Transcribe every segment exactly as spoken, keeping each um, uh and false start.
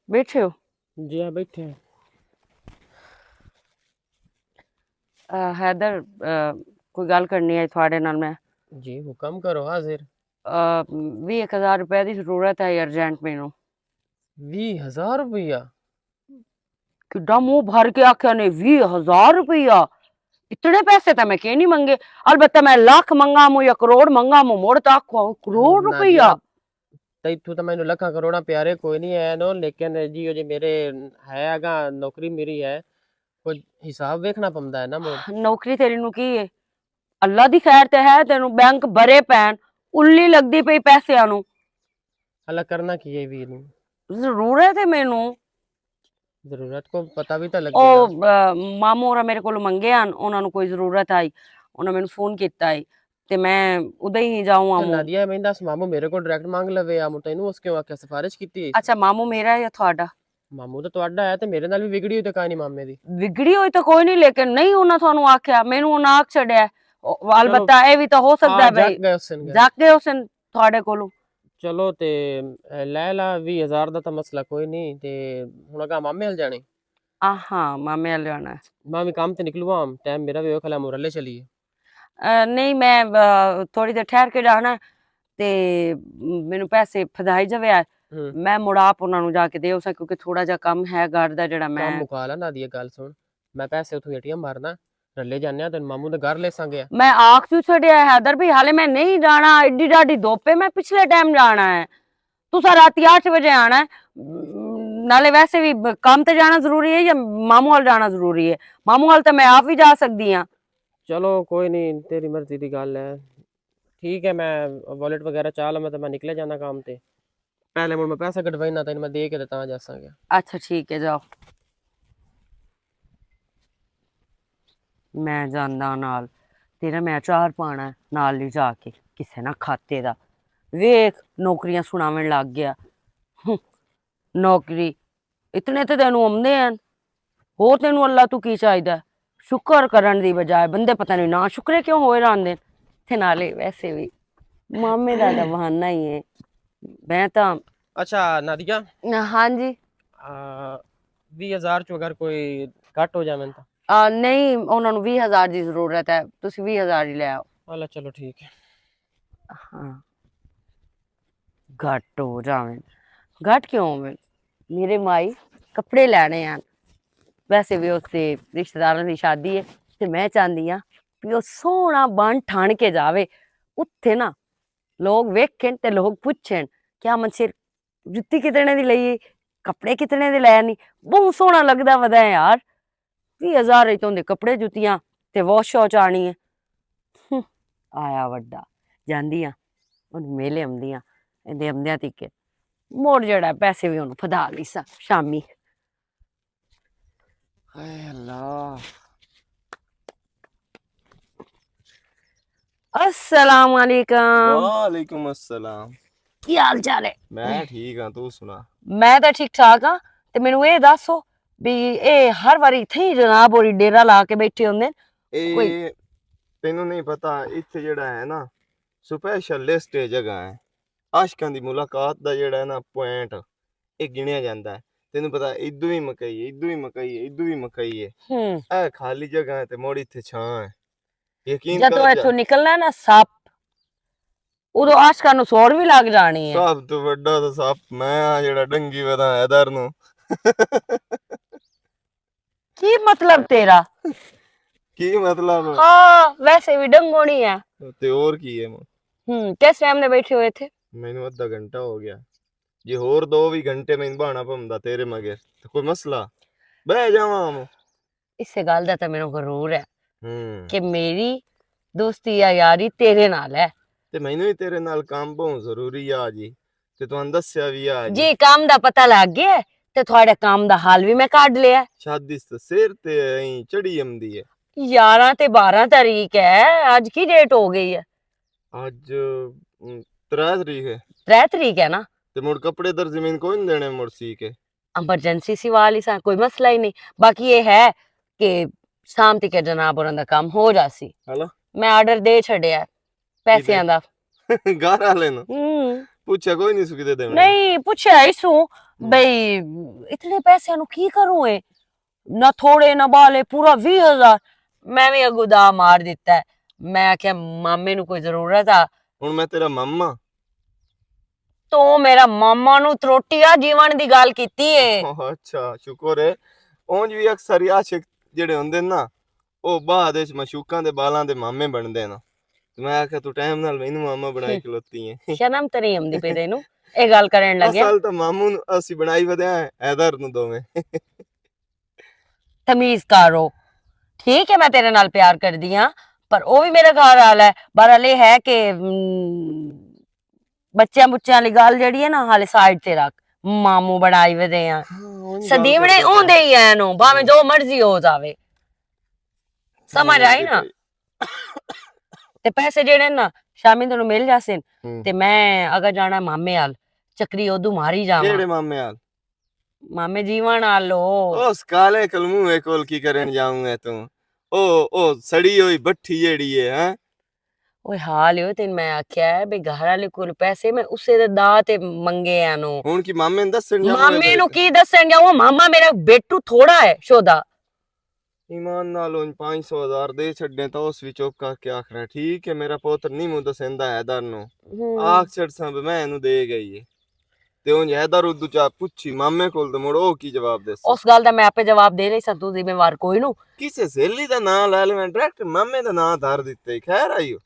بیٹھے ہو؟ جی ہاں، بیٹھے ہیں۔ آ، حیدر، آ، کوئی گل کرنی ہے تھوڑے نال میں۔ جی، حکم کرو، حاضر۔ آ، ویہہ ہزار روپے دی ضرورت ہے ارجنٹ مینوں۔ ویہہ ہزار روپیہ؟ کڈا منہ بھر کے آکھیا نے، ویہہ ہزار روپیہ؟ اتنے پیسے تے میں کہیں نہیں منگے۔ البتہ میں لکھ منگا مو یا کروڑ منگا مو، مڑ تے آکھو، کروڑ روپیہ؟ تے اتھوں تے مینوں لکھاں کروڑاں پیارے کوئی نہیں ہے نو، لیکن جی، او جی میرے ہے اگاں نوکری میری ہے، کوئی حساب ویکھنا پوندا ہے نا مو۔ نوکری تیری نو کی ہے؟ اللہ دی خیر تے ہے، تینوں بینک بھرے پین، الی لگدی پئی پیسیاں نو۔ اللہ کرنا کی ہے وی نو؟ ضرورت ہے مینوں۔ ضرورت کو پتہ بھی تو لگے او، گا۔ آ، ماموں ہوراں میرے کولوں منگے ہن، انہاں نوں کوئی ضرورت آئی، انہاں مینوں فون کیتا آئی، تے میں ادھر ہی جاؤں تے آموں۔ نادیہ، میں دس، ماموں میرے کول ڈائریکٹ منگ لوے، آموں تینوں اس کیوں آکھیا سفارش کیتی ہے؟ اچھا، ماموں میرا ہے یا تہاڈا؟ ماموں تو تہاڈا ہے، تے میرے نال بھی وگڑی ہوئی تے کائے نہیں مامے دی۔ وگڑی ہوئی تے کوئی نہیں، لیکن نہیں انہاں تھانوں آکھیا، مینوں انہاں آکھ چھڈیا ہے۔ او، چلو۔ البتہ اے بھی تو ہو سکدا ہے بھائی، جگ گئے اس دن گئے۔ جگ گئے اس دن تہاڈے کولوں۔ چلو تے، اے، لے لا، ویہہ ہزار دا تاں مسئلہ کوئی نہیں، تے ہن اگاں مامے ہل جانے؟ آ، ہاں، مامے ہل جانا ہے۔ میں بھی کام تے نکلواں، ٹائم میرا بھی ہویا کھلا، مورلے چلیے۔ اے، نہیں، میں، آ، تھوڑی دیر ٹھہر کے جانا ہے، تے مینوں پیسے پھدائی جاوے آ، ہوں۔ میں مڑ آپ انہاں نوں جا کے دے اساں، کیونکہ تھوڑا جا کم ہے گھر دا جڑا میں کم مکا لا، نادیہ گل سن، میں پیسے اتھوں اے ٹی ایم مارنا، رلے جانے آ، تینوں ماموں دے گھر لے سانگے آ۔ میں آکھ کیوں چھڈیا ہے حیدر بھائی، حالے میں نہیں جانا، ایڈی ڈاڈی دھوپ ہے، میں پچھلے ٹائم جانا ہے۔ تساں راتی اٹھ بجے آنا ہے، نالے ویسے بھی کم تے جانا ضروری ہے یا ماموں وال جانا ضروری ہے؟ ماموں وال تے میں آپ بھی جا سکدی ہاں۔ چلو کوئی نہیں، تیری مرضی دی گل ہے۔ ٹھیک ہے، میں والٹ وغیرہ چاہ لواں تے میں نکلے جانا کام تے۔ پہلے مڑ میں پیسہ کڈوائی نہ، تینوں میں دے کے تے تاں جاساں گیا۔ اچھا، ٹھیک ہے، جاؤ۔ میں جاندا نال، تیرا میں اچار پانا ہے، نال لے جا کے کسے نہ کھاتے دا۔ ویکھ، نوکریاں سناون لگ گیا۔ ہوں، نوکری، اتنے تے تینوں آمدے ہیں، ہور تینوں اللہ تو کی چاہیدا ہے؟ شکر کرن دی بجائے بندے پتہ نہیں نہ شکرے کیوں ہوئے رہندے۔ تے نالے ویسے بھی مامے دا تاں بہانہ ہی ہے۔ میں تاں اچھا نادیہ، ہاں جی۔ آ، ویہہ ہزار چوں اگر کوئی گھٹ ہو جاون تاں؟ آ، نہیں، انہاں نوں ویہہ ہزار دی ضرورت ہے، تسی ویہہ ہزار ہی لے آؤ۔ اللہ، چلو ٹھیک ہے۔ ہاں۔ گھٹ ہو جاون۔ گھٹ کیوں ہوون؟ میرے مائی کپڑے لینے ہیں۔ ویسے بھی اس دے رشتہ داراں دی شادی ہے، تے میں چاہندی ہاں کہ او سوہنا بن ٹھن کے جاوے۔ اتھے نا لوگ ویکھن تے لوگ پچھن، "کیا منصر جُتی کتنے دی لئی، کپڑے کتنے دے لے نہیں؟" بہت سوہنا لگدا ودا ہے یار۔ ویہہ ہزار وچ اوندے کپڑے، جُتیاں تے واش شاش آنی ہے۔ ہم، آیا وڈا، جاندیاں، اون میلے آمدیاں، ایندے آمدیاں تیکے موڑ جڑا پیسے وی اون پھدا لیسا شامی۔ ہائے اللہ۔ السلام علیکم۔ وعلیکم السلام۔ کی حال چال ہے؟ میں ٹھیک ہاں، تو سنا؟ میں تاں ٹھیک ٹھاک ہاں۔ تے مینوں اے دسو بھی اے ہر واری اتھے ہی جناب ہوری ڈیرہ لا کے بیٹھے ہوندے نے؟ کوئی اے تینوں نہیں پتا، اتھے جڑا ہے نا، سپیشل لسٹ اے جگہ ہے۔ عاشقاں دی ملاقات دا جڑا ہے نا پوائنٹ، اے گنیا جاندا ہے۔ تینوں پتا، ادو ہی مکئی ہے، ادو ہی مکئی ہے، ادو ہی مکئی ہے۔ ہوں۔ اے خالی جگہ ہے تے موڑ اتھے چھاں ہے۔ یقین جدوں کر جا۔ اتھوں نکلنا نا سپ، ادوں عاشقاں نوں سور وی لگ جانی ہے۔ سب تو وڈا تو سپ میں ہاں جڑا ڈنگی ودا حیدر نوں۔ کی مطلب تیرا؟ کی مطلب؟ ہاں، ویسے وی ڈنگو نہیں ہے۔ تے اور کی ہے؟ ہوں، کس ٹائم دے بیٹھے ہوئے تھے؟ مینوں ادھا گھنٹہ ہو گیا۔ جے ہور دو وی گھنٹے میں بہانا پوندا تیرے مگر، تے کوئی مسئلہ؟ بہ جاواں ہم۔ اسے گل دا تے مینوں غرور ہے ہوں۔ کہ میری دوستی یا یاری تیرے نال ہے۔ تے مینوں ہی تیرے نال کام بہت ضروری آ جی۔ تے تہانوں دسیا وی آ جی۔ جی کام دا پتہ لگ گیا ہے، تے تہاڈے کام دا حال وی میں کڈ لیا ہے۔ شادی تے سر تے ایں چڑھی امدی ہے۔ یاراں تے بارہ تاریخ ہے، اج کی ڈیٹ ہو گئی ہے؟ اج، ام، ترے تاریخ ہے۔ ترے تاریخ ہے نا؟ تے مڑ کپڑے در زمین کوئی نہیں دینے مڑ سی کے۔ ایمرجنسی سیوا والی سا کوئی مسئلہ ہی نہیں۔ باقی یہ ہے کہ شام تک جناب ہوراں دا کام ہو جاسی۔ ہلو۔ میں آرڈر دے چھڈیا ہے پیسیاں دا۔ گھر والے نو؟ ہوں۔ پوچھا کوئی نہیں سو کدے دیونے؟ نہیں، پوچھا ہی سو۔ ہوں۔ بھئی، اتنے پیسے نو کی کروں اے؟ نہ تھوڑے نہ بالے، پورا ویہہ ہزار۔ میں وی اگو دا مار دتا ہے۔ میں آکھیا، مامے نو کوئی ضرورت آ؟ ہن میں تیرا ماما؟ تو میرا ماما نو تروٹی آ جیون دی گل کیتی ہے۔ اچھا، شکر ہے۔ اونج وی اکثر ہی عاشق جڑے ہوندے نا، او بعد وچ معشوقاں دے بالاں دے مامے بنتے ہیں نا۔ تے میں آکھیا، "توں ٹائم نال مینوں ماما بنائی کھلوتی ہیں۔" شرم تے نہیں آمدی پئی تینوں، اے گل کرن لگے۔ اصل تاں ماموں نوں اسی بنائی ودے ہیں، حیدر نوں دوویں۔ تمیز کرو۔ ٹھیک ہے، میں تیرے نال پیار کردی ہاں، پر او وی میرا گھر والا ہے۔ بہرحال، اے ہے کہ، م، بچیاں بچیاں والی گل جڑی ہے نا، حالے سائیڈ تے رکھ۔ ماموں بنائی ودے ہیں۔ ہاں، اونج گل سدیونے کردے ہوندے پئے۔ ہی ہیں نو، بھاویں جو مرضی ہو جاوے۔ سمجھ آئی نا؟ تے پیسے جڑے نا، شامی تینوں مل جاسن۔ ہوں۔ تے میں اگر جانا مامے آل، چکری ادو ماری جاواں۔ کیڑے مامے آل؟ مامے جیون آلو۔ اس کالے کلموہے کول کی کرن جاؤں میں توں؟ او، او سڑی ہوئی بٹھی جیڑی ہے، ہیں؟ اوئے حال ہوئے تین میں آکھیا ہے، بے گھر والے کول پیسے میں اسے دے دا تے منگے آنو۔ ہن کی مامے نے دسن جاؤں مامے نو کی دسن جاؤں؟ ماما میرا بیٹو تھوڑا ہے، شودا۔ ایمان نال اونج پانچ سو ہزار دے چھڈے تاں اس وی چپ کر کے آکھنا، "ٹھیک ہے، میرا پوتر نہیں موں دسیندا حیدر نو۔" ہوں۔ آکھ چھڑساں بھی میں اینوں دے گئی ہے۔ تے اونج حیدر ادو چا پچھی مامے کول تے مڑ او کی جواب دیسی؟ اس گل دا میں آپے جواب دے لئی ساں، توں ذمہ وار کوئی نو۔ کسے سہیلی دا ناں لے لے، میں ڈائریکٹ مامے دا ناں دھر دتے، خیر آئی ہو۔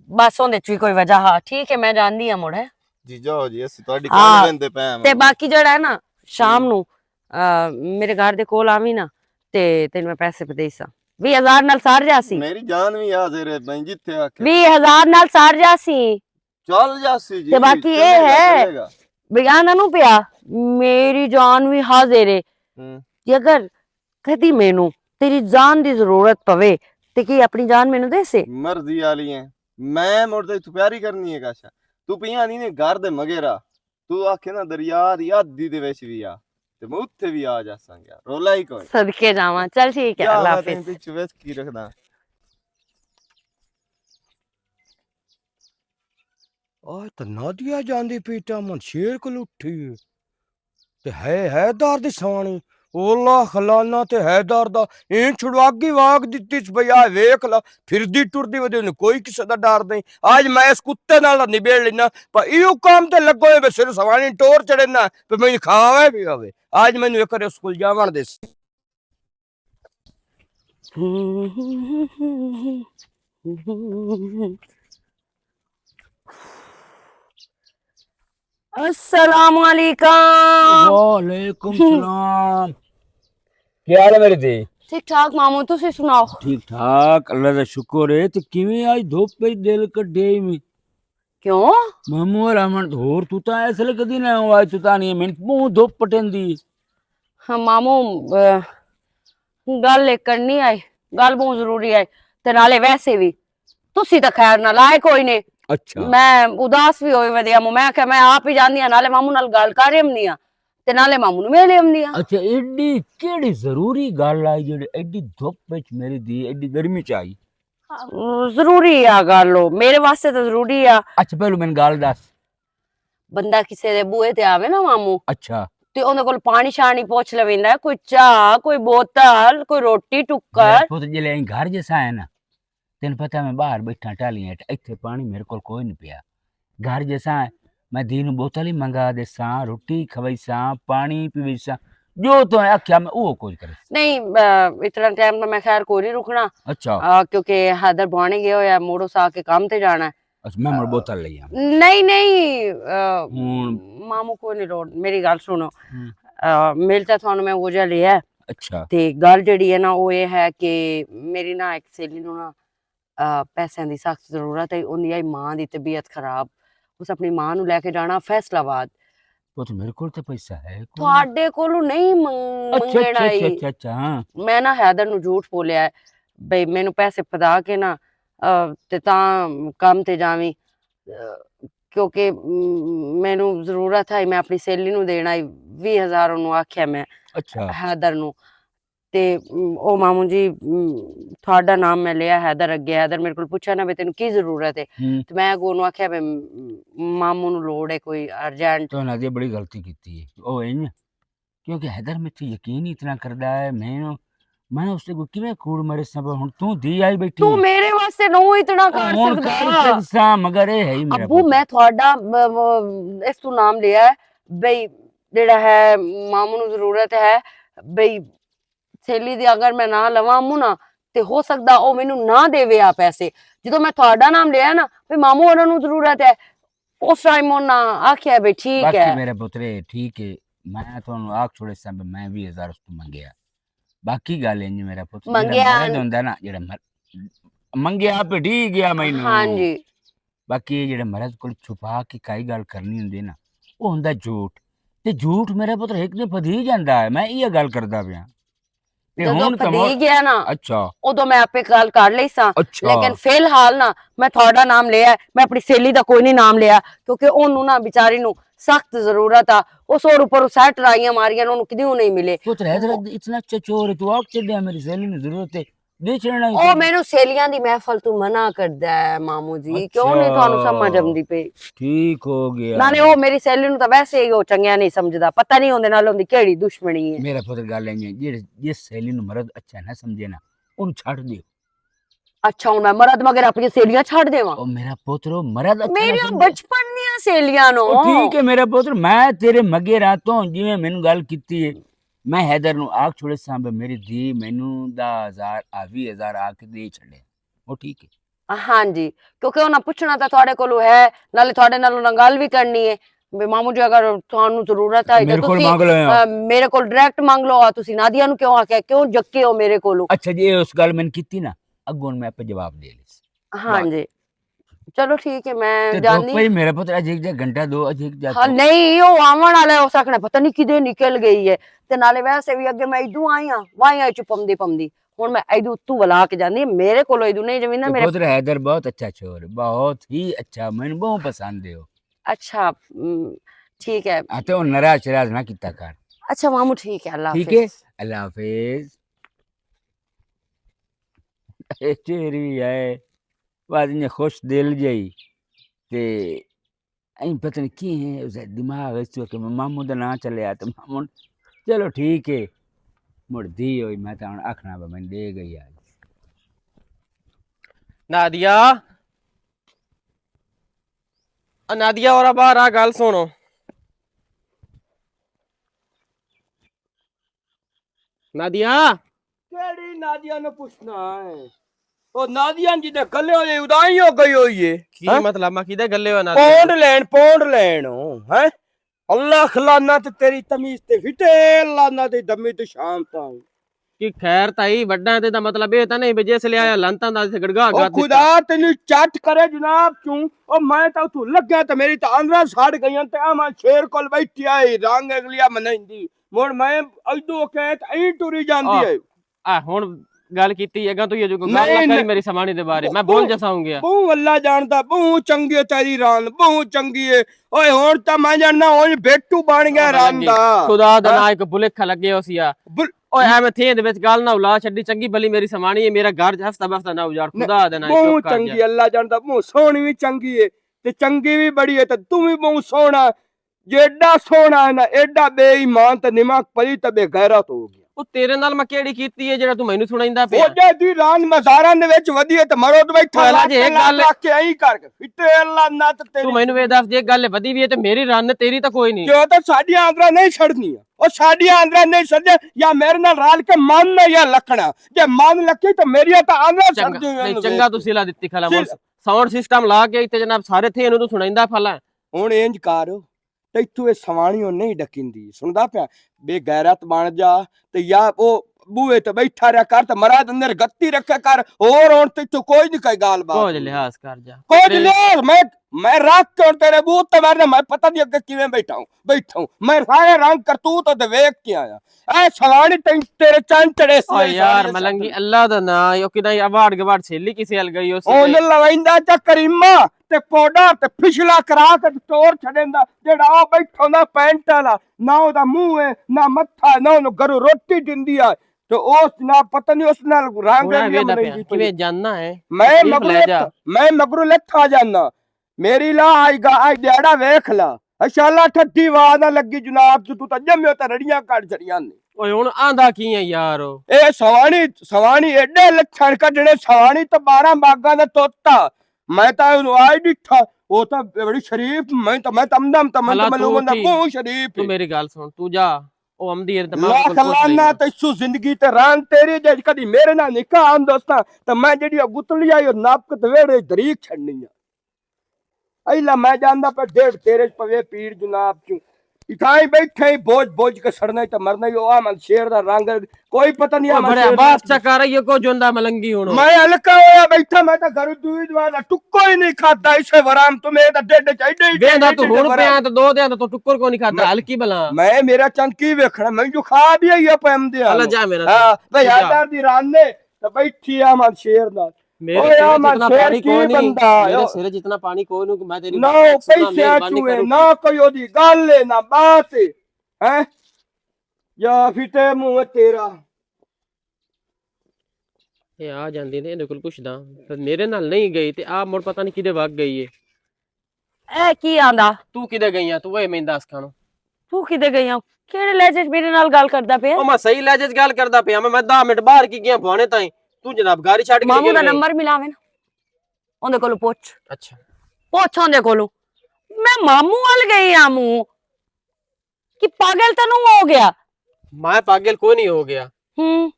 بس اوندے چ وی کوئی وجہ ہا۔ ٹھیک ہے، میں جاندی ہاں مڑ، ہے۔ جی جاؤ جی، اسی تہاڈی ہاں، گل لیندے پے ہاں تے مگر۔ باقی جڑا ہے نا، شام ہوں۔ نو، آ، میرے گھر دے کول آویں نا، تے تینوں میں پیسے پہ دے ساں۔ ویہہ ہزار نال سار جاسی۔ میری جان وی حاضر ہے، میں جتھے آکھے۔ ویہہ ہزار نال سار جاسی۔ چل جاسی جی، تے باقی اے چلے گا، ہے، چلے گا۔ بھئی آندا نو پیا، میری جان وی حاضر ہے۔ ہوں۔ کہ اگر کدی مینوں تیری جان دی ضرورت پوے، تے کی اپنی جان مینوں دے سے؟ مرضی والی ہے۔ میں مڑ تے تو پیاری کرنی ہے کاشا۔ تو پیاں نہیں نے گھر دے مگے راہ۔ تو آکھے نا دریا دی حدی دے وچ وی آ۔ تے میں اتھے وی آ جاساں گیا۔ رولا ہی کوئی۔ صدقے جاواں۔ چل ٹھیک ہے، جا، اللہ میں حافظ۔ تینوں پچھو وچ کی رکھدا۔ آج تے نادیا جاندی پیٹا من شیر کول اٹھی۔ تے ہے حیدر دی سوانی۔ اولا خلانا تے حیدر دا۔ این چھڑواگی واگ دتی چ بھئی آ ویکھ لا۔ پھردی ٹردی ودی، انہیں کوئی کسے دا ڈر نہیں۔ آج میں اس کتے نال نبیڑ لینا۔ پر ایو کام تے لگو ہے، بے سر سوانی ٹور چڑھے نا، پہ میں کھاوے بھی ہوے۔ آج میں نو ایک اسکول جاوان دس۔ السلام علیکم۔ وعلیکم السلام۔ کیا حال ہے میری دھی؟ ٹھیک ٹھاک مامو، تسی سناؤ؟ ٹھیک ٹھاک، اللہ دا شکر ہے۔ تے کیویں آج دھوپ وچ دل کڈے میں؟ کیوں؟ مامو اور امن تو ہور تو تا ایسے لگدی نہ ہو، آج تو تا نہیں ہے، میں بہت دھوپ پٹن دی۔ ہاں مامو، اہ، گل ایک کرنی آئی، گل بہت ضروری آئی، تے نالے ویسے بھی تسی تے خیر نال آئے کوئی نے۔ اچھا۔ میں اداس بھی ہوئی ودیا مو، میں آکھیا میں آپ ہی جاندی ہاں، نالے مامو نال گل کر ہی آمنی ہاں، تے نالے مامو نوں مل ہی آمنی ہاں۔ اچھا، ایڈی کیڑی ضروری گل آئی جیڑی ایڈی دھوپ وچ میری دھی ایڈی گرمی چ آئی؟ ضروری آ گل، او میرے واسطے تے ضروری آ۔ اچھا، پہلو مینوں گل دس۔ بندہ کسے دے بوئے تے آوے نا مامو، اچھا۔ تے اوندے کول پانی شانی پوچھ لویندا ہے، کوئی چاہ، کوئی بوتل، کوئی روٹی ٹکر۔ میرے پتر جلے گھر جیسا ہے نا، تینوں پتہ میں باہر بیٹھا ٹالیاں وچ، ایتھے پانی میرے کول کوئی نہیں پیا۔ گھر جیسا ہے، میں دی نوں بوتل ہی منگا دیساں، روٹی کھویساں، پانی پیویساں، جو تو آکھیا میں او کچھ کرے۔ نہیں، آ، اتنا ٹائم تو میں خیر کوئی نہیں رکنا۔ اچھا۔ آ، کیونکہ حیدر بوانے گیا ہویا ہے، موڑو سا کے کام تے جانا ہے۔ اچھا، میں مڑ بوتل لئی آواں۔ نہیں، نہیں، آ، ہن مامو کو نہیں روڈ، میری گل سنو۔ ہوں۔ آ، مل تے تھانوں میں وہ جا لیا ہے۔ اچھا۔ تے گل جڑی ہے نا، وہ یہ ہے کہ میری نا ایک سہیلی نوں نا، آ، پیسے دی سخت ضرورت ہے۔ اوندی آئی ماں دی طبیعت خراب، اس اپنی ماں نوں لے کے جانا فیصل آباد۔ وہ تو میرے کول تے پیسہ ہے کوئی۔ تھوڑے کولوں نہیں منگ-، اچھا، منگن اچھا، اچھا، آئی۔ اچھا، اچھا، ہاں۔ میں نا حیدر نوں جھوٹ بولیا ہے، بھئی مینوں پیسے پدا کے نا، آ، تے تاں کم تے جاویں، آ، کیونکہ، م، مینوں ضرورت ہے، میں اپنی سہیلی نوں دینا ہے، ویہہ ہزار اونوں آکھیا میں، اچھا۔ حیدر نوں۔ تے، ام، او ماموں جی، ام، تہاڈا نام میں لیا حیدر اگے۔ حیدر میرے کول پوچھا نا، "بے تینوں کی ضرورت ہے؟" ہوں۔ تے میں اگوں اونوں آکھیا، "بے، م-، ماموں نوں لوڑ ہے کوئی ارجنٹ۔" تو نادیہ بڑی غلطی کیتی ہے۔ او انج، کیونکہ حیدر مجھ سے یقین ہی اتنا کردا ہے، میں، میں اس سے کوئی کیویں کوڑ مارے سب، ہن تو دی آئی بیٹھی تو ہے۔ میرے واسطے نو اتنا او کر ہن سکدا۔ کر سکساں، مگر اے ہے ہی میرا ابو، پتر۔ میں تہاڈا، م-، م-، اس تو نام لیا ہے، بھئی، جڑا ہے، ماموں نوں ضرورت ہے، بھئی، سیلی دی اگر میں نہ لواں امو نا، تے ہو سکدا او مینوں نہ دیوے آ پیسے۔ جدوں میں تہاڈا نام لیا نا، وی مامو انہاں نوں ضرورت ہے، اس ٹائم انہاں آکھیا وی ٹھیک باقی ہے۔ میرے پترے، ٹھیک ہے، میں تانوں آکھ چھوڑے ساں، میں وی ہزار اس تو منگیا۔ باقی گل انج میرا پتر، جڑا منگیا مرد ہوندا نا، جڑا مر-، منگیا پہ ڈی گیا مینوں۔ ہاں جی۔ باقی یہ جڑے مرض کول چھپا کے کائی گل کرنی ہوندی نا، او ہوندا جھوٹ۔ تے جھوٹ میرا پتر ایک دن پدی جاندا ہے، میں یہ گل کردا پیا۔ تے جدوں ہن تے پدی مو-، گیا نا، اچھا۔ ادوں میں آپے گل کر لئی ساں۔ اچھا۔ لیکن فی الحال نا، میں تہاڈا نام لیا ہے، میں اپنی سہیلی دا کوئی نہیں نام لیا، کیونکہ اونوں نا بیچاری نوں سخت ضرورت آ۔ اس اور اوپر سیٹ رائیاں ماریاں، اونوں کدیوں نہیں ملے۔ پتر حیدر اتنا اچھا چور ہے، تو آگ چڈیا میری سہیلی نوں ضرورت ہے۔ او مینوں سہیلیاں دی محفل تو منع کردا ہے مامو جی، کیوں نہیں تانوں سمجھ آندی پئی؟ ٹھیک ہو گیا۔ نالے او میری سہیلی نوں تاں ویسے ہی او چنگیا نہیں سمجھدا، پتہ نہیں اوندے نال اوندی کیڑی دشمنی ہے۔ میرا پتر گل ہے، جڑے جس سہیلی نوں مرد اچھا نہ سمجھے نا، اونوں چھڈ دیو۔ اچھا، ہن میں مرد مگر اپنی سہیلیاں چھڈ دیواں؟ او میرا پتر، او مرد اچھا نہ میریاں سمجھے۔ بچپن دیاں سہیلیاں نو۔ او ٹھیک ہے میرا پتر، میں تیرے مگے راتوں جویں مینوں گل کیتی ہے، میں حیدر نوں آکھ چھوڑے ساں، بے میری دھی مینوں دہ ہزار، آ ویہہ ہزار آ کے دے چھڈے۔ او ٹھیک ہے۔ ہاں جی، کیونکہ انہاں پوچھنا تاں تہاڈے کولوں ہے، نالے تہاڈے نال انہاں گل وی کرنی ہے۔ بے مامو جی، اگر تہانوں ضرورت ہے، میرے کول تسی، مانگ لو۔ آ، میرے کول ڈائریکٹ مانگ لو، آ تسی نادیہ نوں کیوں آکھیا، کیوں جکے ہو میرے کولوں؟ اچھا جی، اے اس گل میں کیتی نا، اگوں میں آپ جواب دے لیس۔ ہاں بس۔ جی۔ چلو ٹھیک ہے، میں تے دو جاندی۔ پئی میرے پتر، اجے ایک جا گھنٹہ دو، اجے ایک جا ہاں، تو۔ نہیں، او آون والا ہے، اس آکھنا پتہ نہیں کدے نکل گئی ہے۔ تے نالے ویسے وی اگے میں ادوں آئی ہاں، واہیاں چ پمدی پمدی۔ ہن میں ادوں اتوں ولا کے جاندی، میرے کولوں ادوں نہیں جمی نا تے میرے پتر حیدر بہت اچھا چھوڑ، بہت ہی اچھا، مینوں بہت پسند ہے او۔ اچھا، م، ٹھیک ہے۔ آ تے او ناراض شراض نہ کیتا کر۔ اچھا مامو، ٹھیک ہے، اللہ ٹھیک ہے؟ حافظ۔ اللہ حافظ۔ اے چہری ہے، بس انہیں خوش دل جائی۔ تے این پتہ نہیں کی ہے، اس دماغ اس وقت ماموں دا نام چلے آ، تے ماموں، چلو ٹھیک ہے، مڑ دی ہوئی، میں تاں ہن آکھنا پیا، میں دے گئی آج۔ نادیہ، آ نادیہ، اور باہر آ، گل سنو۔ نادیہ۔ کیڑی نادیہ نوں پوچھنا ہے؟ او نادیہ جی دے گلے ہوئے ادائی ہو گئی ہوئی ہے۔ کی ہاں؟ مطلب، میں کیدے گلے ہوئے نادیہ؟ پونڈ لین، پونڈ لین ہو، ہیں؟ اللہ خلانہ تے تیری تمیز تے فٹے، اللہ نہ تے دمی تے شام تاں۔ کی خیر تائی، وڈا تے دا مطلب اے تاں نہیں بھی جس لے آیا لانتاں دا تے گڑگا او گا دتا۔ خدا تینوں چٹ کرے جناب کیوں؟ او میں تاں اتھوں لگا تے میری تاں آندراں سڑ گئیاں تے آ میں شیر کول بیٹھی آئی، رنگ اگلیا منائندی۔ مڑ میں ادو کہت ایں ٹری جاندی آہ، ہے۔ آہ، ہن گل کیتی، اگاں تو یہ جو گل نہ کری میری سماڑی دے بارے، میں بھول جاساں ہوں گیا۔ بہوں اللہ جاندا، بہوں چنگی ہے تیری ران، بہوں چنگی ہے۔ اوئے ہن تاں میں جاننا، ہن بھیٹو بن گیا ران دا۔ خدا دا ناں ایک بلکھا لگے ہو سیا۔ اوئے ایویں تھیں دے وچ گل نہ الا چھڈی، چنگی بھلی میری سماڑی ہے، میرا گھر ہفتہ بفتہ نہ اجاڑ، خدا دا ناں ایک بہوں چنگی ہے، اللہ جاندا، بہوں سوہنی وی چنگی ہے، تے چنگی وی بڑی ہے، تے توں وی بہوں سوہنا۔ جے ایڈا سوہنا ہے نا، ایڈا بے ایمان تے نمک پلی تے بے غیرت ہو گیا۔ او تیرے نال میں کیڑی کیتی ہے جڑا تو مینوں سنائیندا پیا؟ او جے دی ران مزاراں دے وچ ودی ہے تے مرو تے بیٹھا پہلا جے ایک گل کے ایں کر کے فٹے اللہ نہ تے تیری تو مینوں وے دس جے گل ودی وی ہے تے میری ران تیری تے کوئی نہیں۔ جو تے ساڈیاں آندراں نہیں سڑنیاں، او ساڈیاں آندراں نہیں سڑدیاں، یا میرے نال رال کے من نہ یا لکھنا، جے من لکی تے میری تے آندراں سڑ جویاں۔ چنگا تو سلا دتی کھلا ساؤنڈ سسٹم لا کے تے جناب سارے تھے انہوں تو سنائیندا پھلا۔ ہن انج کر، تیتھوں اے سوانی او نہیں ڈکیندی۔ سندا پیا؟ بے غیرت بن جا، تے یا او بوئے تے بیٹھا رہیا کر، تے مراد اندر گتی رکھیا کر، ہور ہن تیتھوں کوئی نہیں کہے گال بات۔ کچھ لحاظ کر جا۔ کچھ لحاظ، میں، میں رکھ کے ہن تیرے بوت تے مرنا، میں پتہ نہیں اگے کیویں بیٹھا ہوں، بیٹھا ہوں۔ میں سارے رنگ کرتوت تے ویکھ کے آیا۔ اے سوانی تین تیرے چن چڑھے سی، او یار، سوانی ملنگی، اللہ دا ناں، او کداں ایوارڈ گوارڈ سیلی کسے ال گئی ہو سی؟ او نہ لویندا چا کریمہ۔ تے پوڈا تے پچھلا کرا کے تے ٹور چھڈیندا، جیڑا او بیٹھا ہوندا پینٹ والا، نہ او دا منہ ہے، نہ متھا ہے، نہ اونوں گھروں روٹی ڈیندی ہے۔ تے او جناب پتہ نہیں اس نال رنگ ہن ویدا پیا، کیویں جاننا ہے؟ میں مگروں لے جا۔ میں مگروں لتھا جانا۔ میری لا آئی گا، آئی دیہڑا ویکھ لا۔ اشالا ٹھڈی آواز نہ لگی جناب، جو تو تجم میں تے رڑیاں کڈ چھڑیاں نے۔ اوئے ہن آندا کی ہے یار؟ اے سوانی، سوانی ایڈے لچھن کڈنے، سوانی تے بارہ باغاں دا توتا۔ میں تاں اونوں آئی ڈٹھا، او تاں بڑی شریف، میں تاں، میں تاں امدم تاں میں تاں لوگوں دا کون شریف تو ہے۔ میری گل سن، تو جا، او امدی ہے تے میں لاکھ لعنت تسو زندگی تے ران تیری جے کدی میرے نال نکاح آن دوستاں، تے میں جڑی او گتلی آئی او ناپک تے ویڑے دریک چھڑنی آ۔ ایلا میں جاندا پہ ڈیڑھ تیرے چ پوے پیر جناب چوں۔ اتھاں ہی بیٹھے ہی بوجھ بوجھ کے سڑنا ہی تے مرنا ہی۔ او احمد شیر دا رنگ کوئی پتہ نہیں۔ او احمد بڑے شیر عباس دا چکا رہی ہے، کو جوندا ملنگی ہونو۔ میں ہلکا ہویا بیٹھا، میں تاں گھروں دوئی دوا دا ٹکو ہی نہیں کھادا۔ اسے ورام تو میں دا ڈیڈ چ ایڈے ہی ویندا تو ہن پیا تے دو دیاں تو ٹکر کو نہیں کھادا، ہلکی بلا۔ میں میرا چند کی ویکھنا، میں جو خواب ہی آئی اپ ایم دے اللہ جا میرا ہاں۔ بھائی آدار دی ران نے تے بیٹھی احمد شیر نال۔ میرے اوئے سر آ میں جتنا شیر پانی کی کوئی نہیں، بندہ میرے سر جتنا پانی کوئی نہیں کہ میں تیری نہ سنا پیسے مہربانی چوئے کروں۔ نہ کوئی اودی گل ہے نہ بات ہے۔ ہیں؟ یا فٹے منہ تیرا۔ اے آ جاندی نے، ایندے کول پچھدا۔ پر میرے نال نہیں گئی تے آ مڑ پتہ نہیں کدے وگ گئی ہے۔ اے کی آندا؟ تو کدے گئی آ؟ تو اے میں دس کھانو۔ تو کدے گئی آ؟ کیڑے لہجے چ میرے نال گل کردا پیا؟ او میں صحیح لہجے چ گل کردا پیا۔ میں، میں دس منٹ باہر کی گیا بھوانے تائیں۔ تو جناب گاڑی چھڈ کے ماموں دا نمبر ملاویں نا۔ اوندے کولوں پوچھ۔ اچھا۔ پوچھ اوندے کولوں۔ میں ماموں ول گئی آ موں۔ کہ پاگل تینوں ہو گیا؟ میں پاگل کوئی نہیں ہو گیا۔ ہوں۔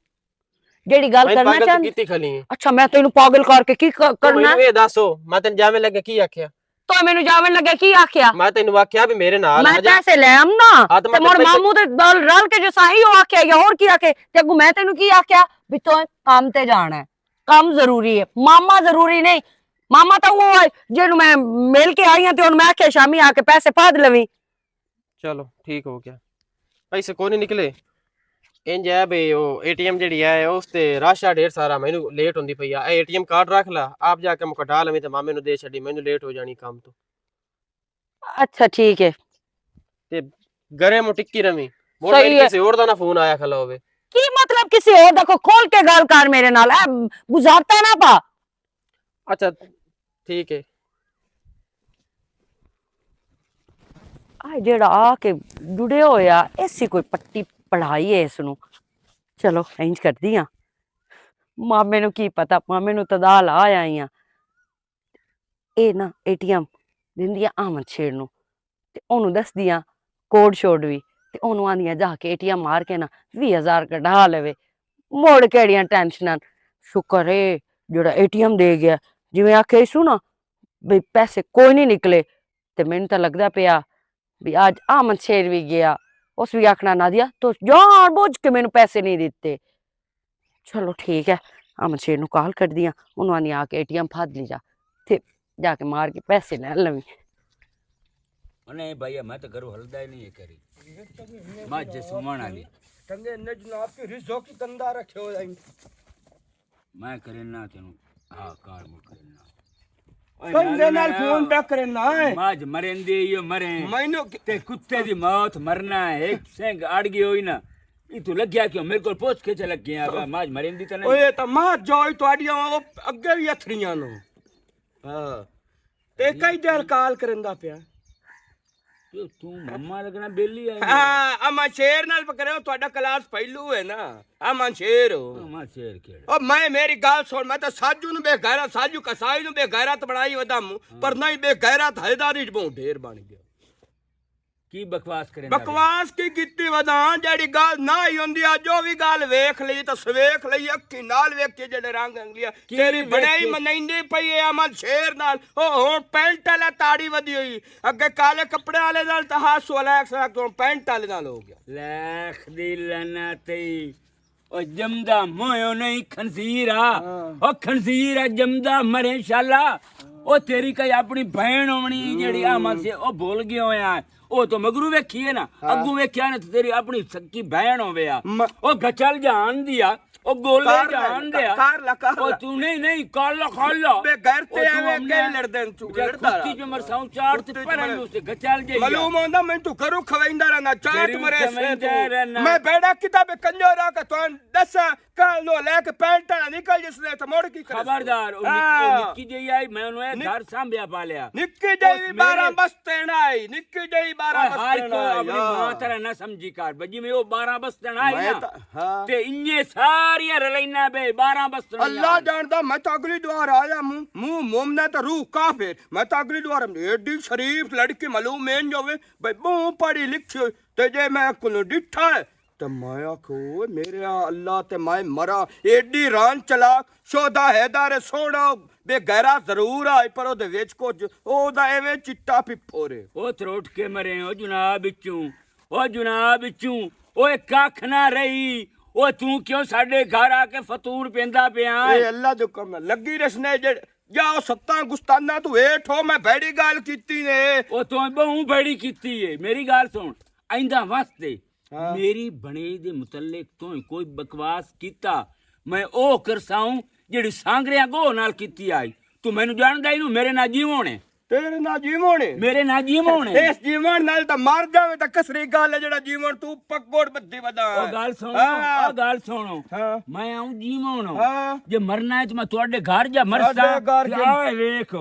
جیڑی گل میں کرنا پاگل تو چاہندی کیتی کھلی ہے۔ اچھا، میں تینوں پاگل کر کے کی ک-، تو کرنا مینوں ہے؟ یہ دسو، میں تینوں جاویں لگا کی آکھیا؟ تو مینوں جاویں لگا کی آکھیا؟ میں تینوں آکھیا بھی میرے نال میں آ جا۔ پیسے لے آم نا۔ ہاں، تو تے میں مڑ پیسے ماموں دے نال رل کے جو ساہی ہو آکھیا یا ہور کی آکھے، تے اگوں میں تینوں کی آکھیا؟ بھی تو کام تے جانا ہے، کام ضروری ہے، ماما ضروری نہیں۔ ماما تو وہ ہے جنوں میں مل کے آئی ہاں تے ہن میں آکھیا شامی آ کے پیسے پھاد لویں۔ چلو ٹھیک ہو گیا۔ پیسے کوئی نہیں نکلے۔ انج ہے بھئی، او اے ٹی ایم جیڑی ہے، اس تے رش آ ڈھیر سارا، مینوں لیٹ ہوندی پئی آ۔ اے ٹی ایم کارڈ رکھ لا، آپ جا کے مکٹا لویں تے مامے نوں دے چھڈی، مینوں لیٹ ہو جانی کام تو۔ اچھا، ٹھیک ہے۔ تے گرے موں ٹکی رہویں، مڑ صحیح میری ہے۔ کسے ہور دا نہ فون آیا کھلا ہووے۔ کی مطلب کسے ہور دا؟ کوئی کھول کے گل کر میرے نال، اے بزارتا نہ پا۔ اچھا، ٹھیک ہے۔ آ جیڑا آ کے ڈڑیا ہویا، ایسی کوئی پٹی پڑھائی ہے اس نو۔ چلو، انج کردی ہاں۔ مامے نو کی پتا، مامے نو تدا لا آیا ہی ہاں۔ اے نا اے ٹی ایم دیندی آ احمد شیر نو۔ تے اونوں دسدی آ کوڈ شوڈ وی۔ تے اونوں آندی آ جا کے اے ٹی ایم مار کے نا ویہہ ہزار کڈھا لوے۔ مڑ کیڑیاں ٹینشناں۔ شکر اے جیڑا اے ٹی ایم دے گیا۔ جویں آکھیا سو نا، بھئی پیسے کوئی نہیں نکلے۔ تے مینوں تاں لگدا پیا بھی اج احمد شیر وی گیا، اس وی آکھنا نادیا تو جان بوجھ کے مینوں پیسے نہیں دتے۔ چلو ٹھیک ہے، احمد شیر نوں کال کردی آں، انہوں آنی آ کے اے ٹی ایم پھد لی جا، تے جا کے مار کے پیسے لے لویں۔ نہیں بھائی، میں تو گھروں ہلدا ہی نہیں ہے کری۔ ماں جسمان والی۔ ٹنگے نے جناب کی رزو کی گندا رکھے ہوئے ہیں۔ میں کرنا تینوں، ہاں، کار مو کرنا۔ اوئے کون دے نال فون پہ کرنا ہے؟ ماج مرن دے، یہ مرے۔ مینوں تے کتے دی موت مرنا ہے، ایک سنگ اڑ گئی ہوئی نا۔ یہ تو لگیا کیوں؟ میرے کو پوچھ کے چل گیا، ماج مرن دی تے نہیں۔ اوئے، تا ماج جو تواڈیاں اگے بھی اتھریاں نو۔ ہاں۔ تے کئی دیر کال کرندا پیا۔ تو، تو مما لگنا بیلی ہے۔ ہاں، اما شیر نال پکڑے ہو، تہاڈا کلاس پہلو ہے نا۔ اما شیر ہو۔ اما شیر کیڑا؟ او میں، میری گل سن، میں تے ساجو نو بے غیرت، ساجو کسائی نو بے غیرت بنائی ودا موں، ہاں۔ پر نہیں بے غیرت حیداری بہوں ڈھیر بن گیا۔ کی بکواس کریندا پیا؟ بکواس کی کیتی ودا؟ جیڑی گل نہ ہی ہوندی آ، جو وی گل ویکھ لئی تے سویکھ لئی، اکھی نال ویکھ کے جیڑے رنگ انگلیاں کی تیری بنائی ویکھے؟ منائندی پئی اے احمد شیر نال۔ او ہن پینٹ والا تاڑی ودی ہوئی، اگے کالے کپڑے والے نال تے ہاں سو الیکس نال، ہن پینٹ والے نال ہو گیا۔ لیکھ دی لعنت ای۔ او جمدا مویو نہیں خنزیر آ۔ ہاں۔ او خنزیر آ جمدا مرے شالا۔ ہاں۔ او تیری کئی اپنی بہن ہونی جیڑی آ ہوں۔ ماسی، او بھول گیا ہویا ہے۔ او تو مگرو ویکھی ہے نا، ہاں۔ اگوں ویکھیا نا تے تیری اپنی سکی بہن ہوے آ۔ م- او گچل جان دی آ۔ او گولے کار لے، جان دیا۔ کار لا، کار او لا۔ تو نہیں، نہیں، کار لا، کار لا۔ بے غیرتے او تو ایویں ہم کہیں نے لڑدے ہیں، تو بے لڑدا کتی رہا۔ جو مرساؤں چار تے کتی پڑھن مرے۔ اس تے گچل جائیے۔ معلوم ہوندا، میں تو کروں کھویندا رہنا، چاٹ ضرور مرے سے کھویندا تو۔ رہنا۔ میں بیڑا کتا بے کنجو را کہ تو دسا، کل نو لے کے پینٹ نکل جس نے تو مڑ کی کرے۔ خبردار، او نک-، او ہاں۔ نکی جئی آئی، میں انہوں نے نک-، گھر سانبھیا پالیا۔ نکی جئی او میرے بارہ بس تین آئی، نکی جئی بارہ اوئے بس ہر تین کوئی آئی، اپنی ہاں۔ ماں طرح نہ سمجھی کر، بجی میں او بارہ بس تین آئی میں نا۔ تا-، ہاں۔ تے انجے ساریاں رلینا بے، بارہ بس تین اللہ آئی۔ جاندا، میں تو اگلی دوار آیا، منہ، منہ مومنا تے روح کافر۔ میں تو اگلی دوار ایڈی شریف لڑکی معلوم میں جو وے، بھئی بہوں پڑھی لکھی ہوئی، تے جے میں کولوں ڈٹھا ہے، تے میں آکھو، "اوئے میرے اللہ، تے میں مراں، ایڈی ران چلاک، شودا حیدر سوہنا، بے غیرہ ضرور آئی، پر او دے وچ کچھ، او دا ایویں چٹا پپھو رے۔" او تروٹ کے مرے، او جناب وچوں، او جناب وچوں، او اک اکھ نہ رہی، او توں کیوں ساڈے گھر آ کے فطور پیندا پیا اے؟ اے اللہ دے حکم نال لگی رسنے جڑ-، جا او ستاں گستانداں تو ویٹ ہو، میں بڑی گل کیتی نے۔ او توں بہوں بڑی کیتی اے، میری گل سن، آئندہ واسطے ہاں۔ میری بنی دے متعلق تو کوئی بکواس کیتا، میں او کرساؤں جڑی سانگریاں گو نال کیتی آئی۔ تو مینوں جاندا ہی نو، میرے نال جیوݨ ہے۔ تیرے نال جیوݨ ہے؟ میرے نال جیوݨ ہے۔ اس جیوݨ نال تاں مر جاوے تاں کسری گل ہے، جڑا جیوݨ تو پکوڑ بدھی ودا۔ او گل سنو، ہاں۔ او گل سنو۔ ہاں۔ میں آؤں جیوݨ۔ ہاں۔ جے مرنا ہے تو میں تواڈے گھر جا مرساں۔ ساڈے گھر تے جا۔ آئے ویکھ۔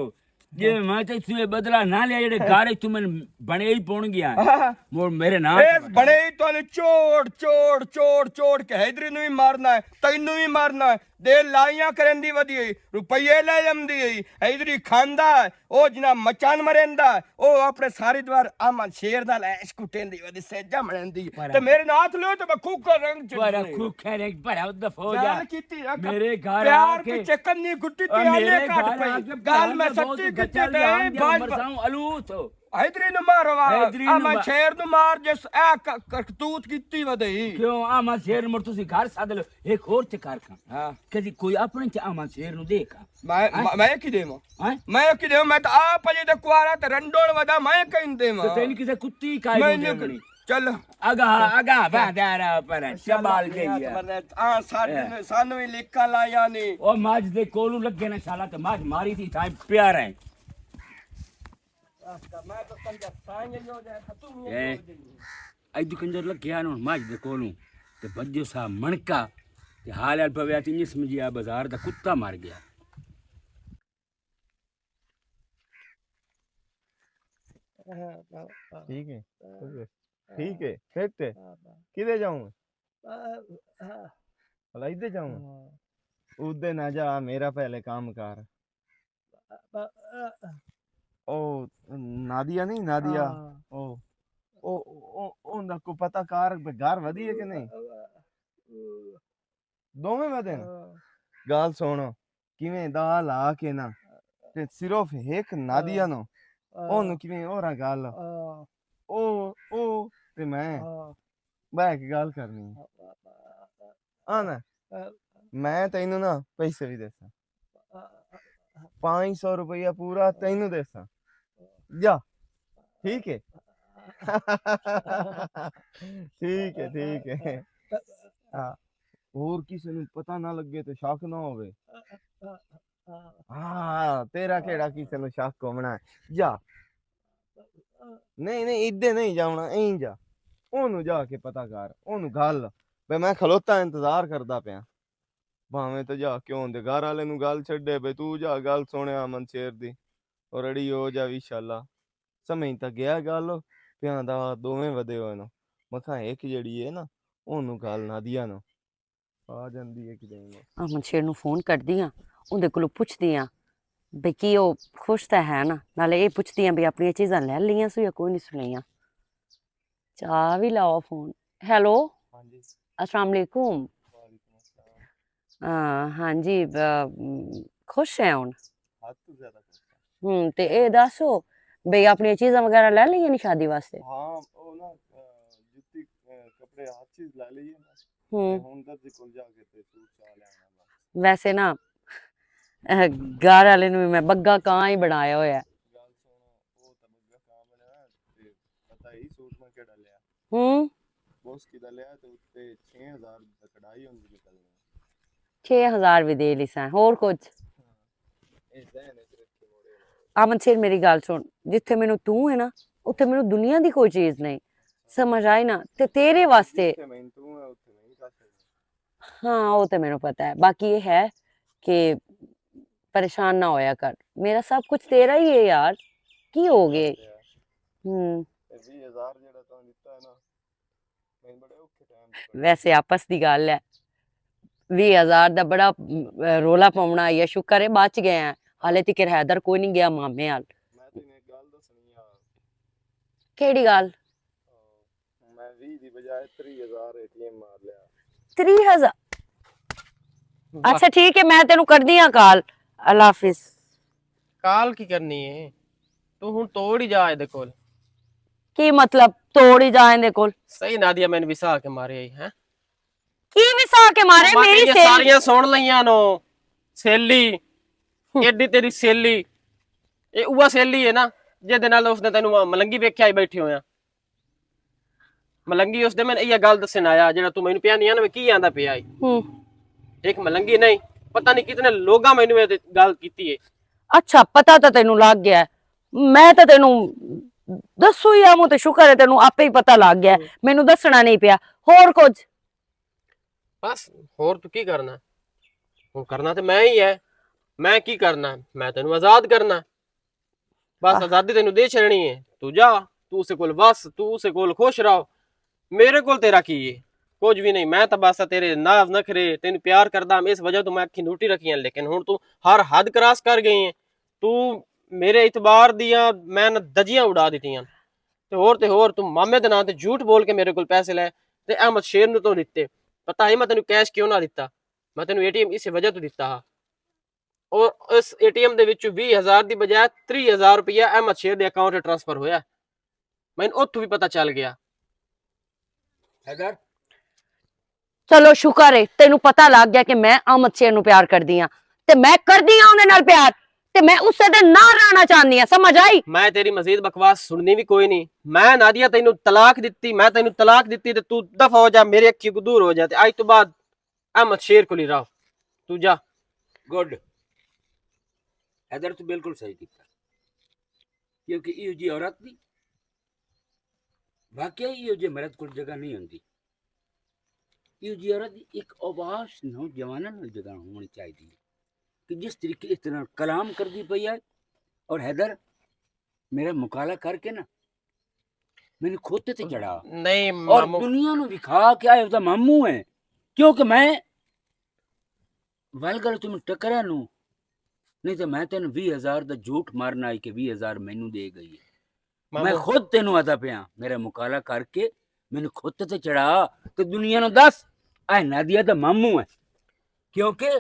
جے میں تے تسوں اے بدلہ نہ لیا، جڑے گھر وچ توں مینوں بنے ہی پون گیا۔ ہاں۔ مور میرے نال اے بنے ہی تانوں چوڑ، چوڑ، چوڑ، چوڑ کے حیدری نوں وی مارنا ہے، تینوں وی مارنا ہے۔ دے لائیاں کرن دی ودی ہوئی، روپیے لے جمدی ہوئی، حیدری کھاندا ہے، او جنا مچان مریندا ہے، او اپنے ساری دوار احمد شیر نال عیش کٹین دی ودی سجا مرین دی۔ تے میرے نال ہاتھ لو تے میں کھوکھا رنگ چ بڑا کھوکھا رنگ، بڑا دفو جا۔ پیار کیتی رکھ۔ میرے گھر آ پیار کے کی چکن نہیں گٹی او تیانے میرے کٹ گھر آ پئی۔ کے گل میں بہت سچی کیتی تے بھائی۔ الو تو۔ حیدری نو مارو آ۔ حیدری نو احمد مار۔ شیر نو مار جس اے ک-، کرتوت کیتی ودئی۔ کیوں احمد شیر نو مر تسی گھر سد لو۔ ایک ہور چکر کھاں۔ ہاں۔ کدی کوئی اپنے چ احمد شیر نو دیکھ آ۔ میں، ہاں؟ میں، میں کی دیواں؟ ہاں؟ میں کی دیواں؟ میں تو آپ اجے تے کوارا تے رنڈوڑ ودا، میں کہیں دیواں؟ تے تینوں کسے کتی کائی میں نو نہیں دیونی۔ چل۔ اگا، اگا، وا دارا پر، شبال گئی ہے۔ آ، ساڈے ہاں۔ نے، سانو ہی لکھا لایا نہیں۔ او ماج دے کولوں لگے نا شالا تے ماج ماری تھی تھا پیار ہے۔ اے، ایدو کنجر لگیا نا ماج دے کولوں۔ تے بجو سا منکا۔ تے حال حال پویا تے نس مجیا بازار دا کتا مر گیا۔ ٹھیک ہے، ٹھیک ہے، فٹ ہے۔ کدے جاؤں میں؟ بھلا ادھر جاؤں میں؟ ادھر نہ جا، میرا پہلے کام کر۔ او نادیا نہیں، نادیا۔ او، او، او، اوندا کو پتہ کار گھر ودی ہے کہ نہیں؟ دوویں ودے نے؟ گل سن، کیویں دا لا کے نا، تے صرف ایک نادیا نو، اونوں کیویں ہورا گل، او، او، تے میں، بہ کے گل کرنی ہے۔ آ نا، میں تینوں نا پیسے بھی دیساں۔ پانچ سو روپیہ پورا تینوں دیساں۔ جا، ٹھیک ہے۔ ٹھیک ہے، ٹھیک ہے۔ ہاں۔ اور کسی نوں پتہ نہ لگے تے شک نہ ہووے۔ ہاں، تیرا کیڑا کسی نوں شک ہونا ہے؟ جا۔ نہیں، نہیں، ادے نہیں جاونا، این جا۔ اونوں جا کے پتہ کر، اونوں گل۔ بے میں کھلوتا انتظار کردا پیا۔ بھاویں تے جا کے اوندے گھر والے نوں گل چھڈے، بے تو جا گل سنیا من شیر دی۔ اور اڑی ہو جا وی شالا۔ سمجھ تا گیا گل، پیاں دا دوویں ودے ہوئے نو۔ مکھاں ایک جڑی ہے نا، اونوں گل نہ دیا نو۔ آ جاندی ہے کدے نو۔ احمد شیر نوں فون کردی ہاں، اوندے کولوں پچھدی ہاں بھئی کی او خوش تاں ہے نا، نالے اے پچھدی ہاں بھئی اپنیاں چیزاں لے لیاں سو یا کوئی نہیں سنیاں۔ چا وی لاؤ فون۔ ہیلو۔ ہاں جی۔ السلام علیکم۔ وعلیکم السلام۔ ہاں، ہاں جی، ب-، خوش ہے ہن؟ حد تو زیادہ خوش ہے۔ ہوں، تے اے دسو بھئی اپنی چیزاں وغیرہ لے لئیاں نی شادی واسطے؟ ہاں، او نا، آ، جُتی، آ، کپڑے ہر چیز لے لئی ہے نا۔ ہوں۔ تے ہن درزی کول جا کے تے سوٹ سوا لینا بس۔ ویسے نا، آ، گھر والے نوں میں بگا کاں ہی بنایا ہویا ہے۔ گل سن، او تے بگا کاں بنایا تے پتہ ہی سوٹ میں کیڑا لیا۔ ہوں۔ بس کدا لیا تے اُتے چھ ہزار دا کڑھائی ہوندی نکلنی۔ چھ ہزار بھی دے لیساں، ہور کچھ۔ امن شیر، میری گل سن، جتھے مینوں تو ہے نا، اتھے مینوں دنیا دی کوئی چیز نہیں۔ سمجھ آئی نا؟ تے تیرے واسطے، ہاں، وہ تے مینوں پتہ ہے۔ باقی یہ ہے کہ پریشان نہ ہویا کر، میرا سب کچھ تیرا ہی ہے یار۔ کی ہو گئے؟ ہوں۔ ویسے آپس دی گل ہے، ویہہ ہزار دا بڑا، م، رولا پاؤنا آئی ہے۔ شکر ہے بچ گئے ہیں، حالے تک حیدر کوئی نہیں گیا مامے حال۔ کیڑی گل؟ میں ویہہ دی بجائے تری ہزار اے ٹی ایم مار لیا۔ تری ہزار؟ اچھا ٹھیک ہے، میں تینوں کردی ہاں کال۔ اللہ حافظ۔ کال کی کرنی ہے؟ تو ہن توڑ ہی جا اے دے کول۔ کی مطلب توڑ ہی جا اے دے کول؟ صحیح نادیا، میں نے وسا کے مارے آئی ہے۔ کی وسا کے مارے؟ میری سہیلی ساریاں سن لئیاں نو۔ سہیلی، ایڈی تیری سہیلی، اے اوہ سہیلی ہے نا، جس دے نال اس نے تینوں ملنگی ویکھیا ہی بیٹھے ہویا۔ ملنگی اس دے میں یہ گل دسن آیا، جڑا تو مینوں پیا نہیں آنا، میں کی آندا پیا ای؟ ہوں۔ ایک ملنگی نہیں، پتہ نہیں کتنے لوگاں مینوں یہ گل کیتی ہے۔ اچھا، پتہ تاں تینوں لگ گیا ہے۔ میں تاں تینوں دسو ہی آموں تے شکر ہے، تینوں آپے ہی پتہ لگ گیا ہے۔ ہوں۔ مینوں دسنا نہیں پیا۔ ہور کچھ؟ بس، ہور تو کی کرنا؟ ہن کرنا تے میں ہی ہے۔ میں کی کرنا؟ میں تینوں آزاد کرنا۔ بس آزادی تینوں دے چھڑنی ہے۔ تو جا، تو اسے کول وس، تو اسے کول خوش رہو۔ میرے کول تیرا کی ہے؟ کچھ بھی نہیں۔ میں تاں بس تیرے ناز نخرے، تینوں پیار کردا ہاں، اس وجہ تو میں اکھیں نوٹی رکھیاں، لیکن ہن تو ہر حد کراس کر گئی ہے۔ تو میرے اعتبار دیاں میں نہ دجیاں اڑا دتیاں۔ تے ہور تے ہور تو مامے دے ناں تے جھوٹ بول کے میرے کول پیسے لے تے احمد شیر نوں تو دتے۔ پتہ ہے میں تینوں کیش کیوں نہ دتا؟ میں تینوں اے ٹی ایم اس وجہ تو دتا ہا۔ اور اس اے ٹی ایم دے وچوں ویہہ ہزار دی بجائے تری ہزار روپیہ احمد شیر دے اکاؤنٹ تے ٹرانسفر ہویا۔ مینوں اتھوں بھی پتہ چل گیا۔ حیدر، چلو شکر ہے، تینوں پتہ لگ گیا کہ میں احمد شیر نوں پیار کردی ہاں، تے میں کردی ہاں اوندے نال پیار، تے میں اسے دے نال رہنا چاہندی ہاں، سمجھ آئی؟ میں تیری مزید بکواس سننی بھی کوئی نہیں۔ میں نادیہ تینوں طلاق دتی، میں تینوں طلاق دتی تے تو دفع ہو جا، میرے اکھی کو دور ہو جا، تے اج تو بعد احمد شیر کو نہیں رہو۔ تو جا۔ گڈ۔ حیدر تو بالکل صحیح کیتا، کیونکہ ایہو جی عورت دی، واقعی ایہو جی مرد کول جگہ نہیں ہوندی۔ ایہو جی عورت دی ایک اوباش نوجواناں نال جگہ ہونی چاہیدی ہے کہ جس طریقے اس طرح کلام کردی پئی ہے۔ اور حیدر، میرا مقالہ کر کے نا، میں نے کھوتے تے چڑھا نہیں اور مامو۔ دنیا نو دکھا کہ آئے اس دا مامو ہے، کیونکہ میں ول گل تم ٹکرا نو، نہیں تے میں تینوں ویہہ ہزار دا جھوٹ مارنا آئی کہ ویہہ ہزار مینوں دے گئی ہے۔ میں خود تینوں آتا پیا، میرا مقالہ کر کے مینوں کھوتے تے چڑھا تے دنیا نو دس، اے نادیہ دا مامو ہے، کیونکہ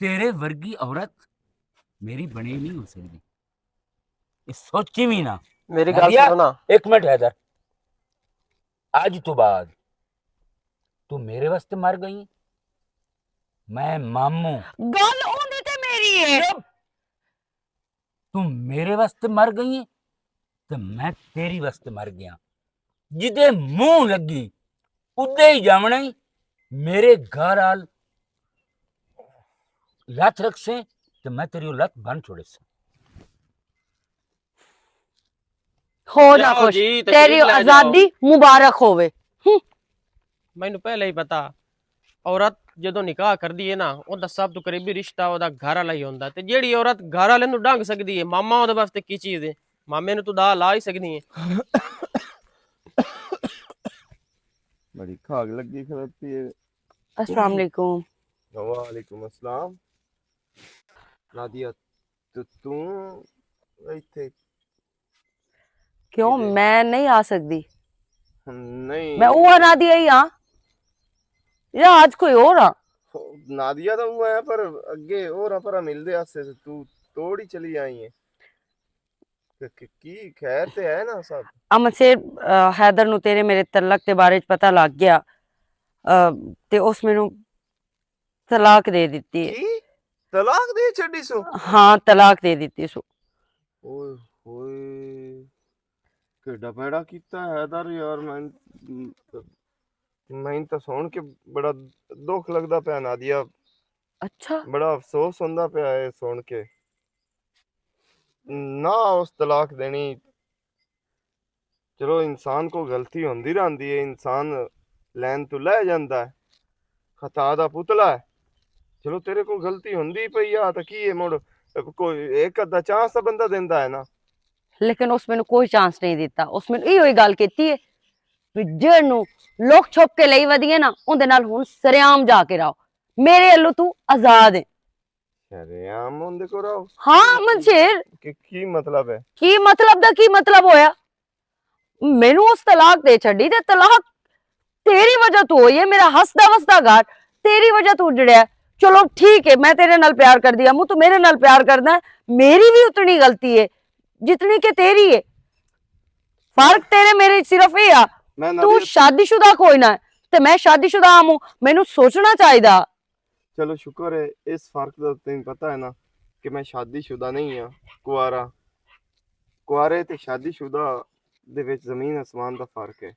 تیرے ورگی عورت میری بنی نہیں ہو سکتی۔ یہ سوچی بھی نہ۔ میری گل نادیہ، سنو نا۔ ایک منٹ حیدر، اج تو بعد تو میرے واسطے مر گئی، میں ماموں۔ گل اوندی تے میری ہے۔ چپ۔ تو میرے واسطے مر گئی ہے تے میں تیری واسطے مر گیا۔ جدے منہ لگی ادے ہی جاونا ہی۔ میرے گھر آل لت رکھ سے تے میں تیری او لت بن چھوڑے سے۔ ہو جا خوش، تیری آزادی مبارک ہووے۔ ہوں۔ مینوں پہلے ہی پتا، عورت جدوں نکاح کردی ہے نا، اوندا سب تو قریبی رشتہ اوندا گھر والا ہی ہوندا۔ تے جیڑی عورت گھر والے نوں ڈنگ سکدی ہے، ماما اودے واسطے کی چیز ہے؟ مامے نوں تو دا لا ہی سکدی ہے۔ بڑی کھاگ لگی کھلوتی ہے۔ السلام علیکم۔ وعلیکم السلام۔ نادیہ، تو، توں ایتھے کیوں؟ میں نہیں آ سکدی۔ نہیں۔ میں اوہ نادیہ ہی ہاں۔ یا آج کوئی اور ہاں؟ نادیہ تو وہ ہے، پر اگے اور ہاں، پر ملدے آسے سے تو توڑ ہی چلی آئی ہے۔ کہ، کہ، کی خیر تے ہے نا سب؟ امن سے، آ، حیدر نو تیرے میرے تعلق دے بارے چ پتہ لگ گیا۔ آ، تے اس مینوں طلاق دے دتی ہے۔ کی؟ طلاق دے چھڈی سو؟ ہاں، طلاق دے دتی سو۔ اوئے ہوئے، کیڈا پیڑا کیتا ہے حیدر یار، میں میں تاں سن کے بڑا دکھ لگدا پیا نادیا۔ اچھا۔ بڑا افسوس ہوندا پیا ہے سن کے۔ نہ اس طلاق دینی۔ چلو، انسان کو غلطی ہوندی رہندی ہے، انسان لین تو لے جاندا ہے، خطا دا پتلا ہے۔ چلو، تیرے کو غلطی ہوندی پئی آ تاں کی ہے مڑ، کوئی ایک ادھا چانس تاں بندہ دیندا ہے نا۔ لیکن اس مینوں کوئی چانس نہیں دتا۔ اس مینوں ایہو ہی گل کیتی ہے، بھی جہڑے نوں لوک چھپ کے لئی ودی ہے نا، اون دے نال ہن سریام جا کے رہو۔ میرے ولوں تو آزاد ہے۔ سریام اون دے کو رہو؟ ہاں، منشیر۔ کی، کی مطلب ہے؟ کی مطلب دا کی مطلب ہویا؟ مینوں اس طلاق دے چھڈی تے طلاق تیری وجہ تو ہوئی ہے، میرا ہسدا وسدا گھر تیری وجہ تو اجڑیا ہے۔ چلو ٹھیک ہے، میں تیرے نال پیار کر دیا، مو تو میرے نال پیار کرنا ہے، میری بھی اتنی غلطی ہے جتنی کہ تیری ہے۔ فرق تیرے میرے وچ صرف یہ آ، میں تو نادیہ شادی شدہ کوئی نہ ہے تے میں شادی شدہ آ، مو مینوں سوچنا چاہیدا۔ چلو شکر ہے، اس فرق دا تینوں پتہ ہے نا کہ میں شادی شدہ نہیں ہاں، کوارا۔ کوارے تے شادی شدہ دے وچ زمین آسمان دا فرق ہے،